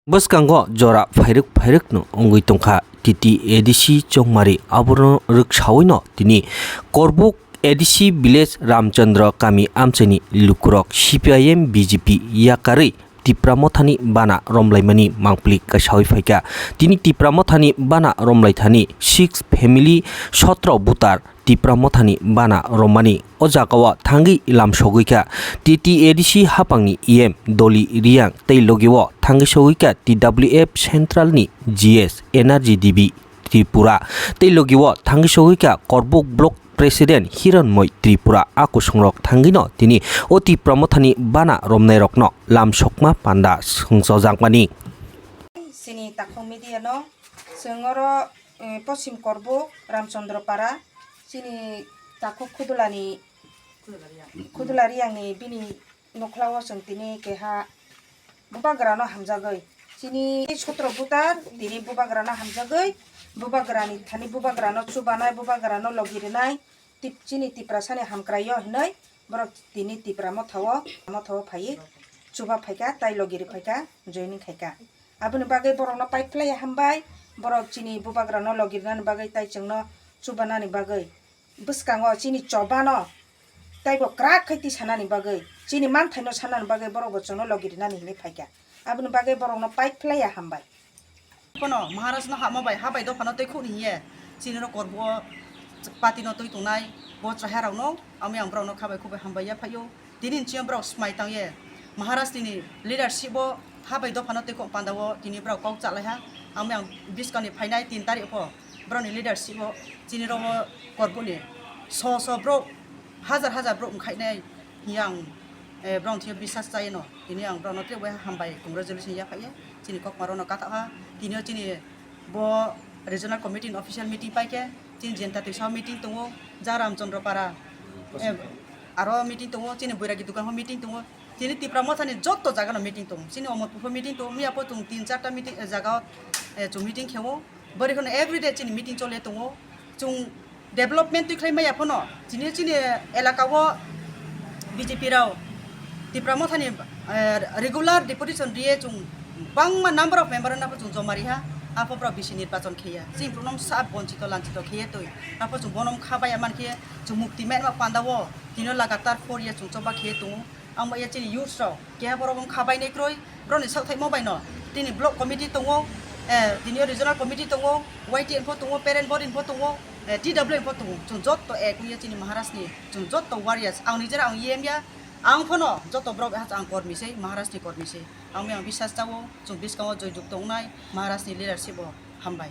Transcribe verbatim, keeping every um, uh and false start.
Bwskango jora phairwk phairwkno wngwi tongkha T T A D C Chongmari, abono rwksawino tini Korbuk A D C village Ramchandra kami amchaini lukurok C P I M B J P yakarwi Tipra Mothani bana romlaimani mangpili kasawi phaikha. Tini Tipra Mothani bana romlaithani six family sotro voter Tipra Mothani bana romani o jagao thangwi lam sogwi kha. T T A D C hapangni E M Doli Riang tei logi o thangwi sogwi kha T W F Central ni G S Energy D B Tripura tei logi o thangwi sogwi kha Korbuk Block President Hironmoi Tripura. A kusungrok thangwino tini o Tipra Mothani bana romnairokno lam sokma panda swngchajakmani. Chini takhuk media no chwng oro, eh, Poschim Korbuk Ramchandra Para, chini takhuk Khudulani, Khudula Riangni bini nukhlao chwng tini keha bubagrano hamjagwi, chini sotro voter tini bubagrano hamjagwi, bubagrani thani bubagrano chubanai, bubagrano logi rwnai, tip-, chini Tiprasani hamkraio hinwi borok tini Tipra Mothao, Mothao phaiwi chuba phaikha, tai logi rw phaikha, joining khaikha. Aboni bagwi borokno paiphlaiya hambai, borok chini bubagrano logi rwnani bagwi tai chwngno chubanani bagwi. Bwskango chini chobano taibo kwrak khai twi sanani bagwi, chini manthaino sanani bagwi borokbo chwngno logi rwnani hinwi phaikha. Aboni bagwi borokno paiphlaiya hambai. Kono Maharajno hapma bai, ha bai dophano tei khukni hiye, chini rok Korbuo partyno twi tongnai, bo chahai rokno, ami ang borokno khabai khubai hambai ya phaio. Tini ni chini borok smai tangye, Maharaj tini leadership o ha bai dophano tei kok panda o tini borok kok chalai ha. Ami ang bwskangni phainai tin tarik pho borokni leadership o chini rogo Korbuni so so borok, hazar hazar borok wngkhainai hiya ang, eh, borok thio bisas chai no. Tini ang borokno tei hambai congratulation ya phaiye. Chini kokma rokno kathak ha. Tini o chini bo regional committee ni official meeting paikhe, chini Jenta Twisa meeting tongo, ja Ramchandra Para, eh, aro meeting tongo, chini Boiragi Dukan meeting tongo, chini Tipra Mothani joto jaga no meeting tongo, chini Omorpur meeting tongo, miya po chwng tin charta meeting, eh, jaga o, eh, chwng meeting khewo, bwrwi kheno everyday chini meeting chole tongo, chwng development twi khlai maya phano, chini, chini elaka o B J P rao Tipra Mothani, eh, regular deputation riye chwng bangma number of member no chwng joma riha, apho borok bisi nirbachon kheya. Chini borokno sa bonchito lanchito kheye twi. Apho chwng bono kha baya mankhe chwng mukti mema panda o tino lagatar four year chwng choba kheye tongo. Ang bai ya chini youths rok keha borok wng kha bainai kroi, borokni sakthaimo bai no. Tini block committee tongo, eh, tini regional committee tongo, Y T N pho tongo, parent body pho tongo, eh, T W N pho tongo. Chwng jotto ek wngya chini Maharaj ni, chwng jotto warriors. Ang nijera ang E M ya, ang phono jotto borok ang kormi sei, Maharaj ni kormi sei. Ang bai ang bisas chao, chwng bwskango joijukto wngnai Maharaj ni leadership o. Hambai.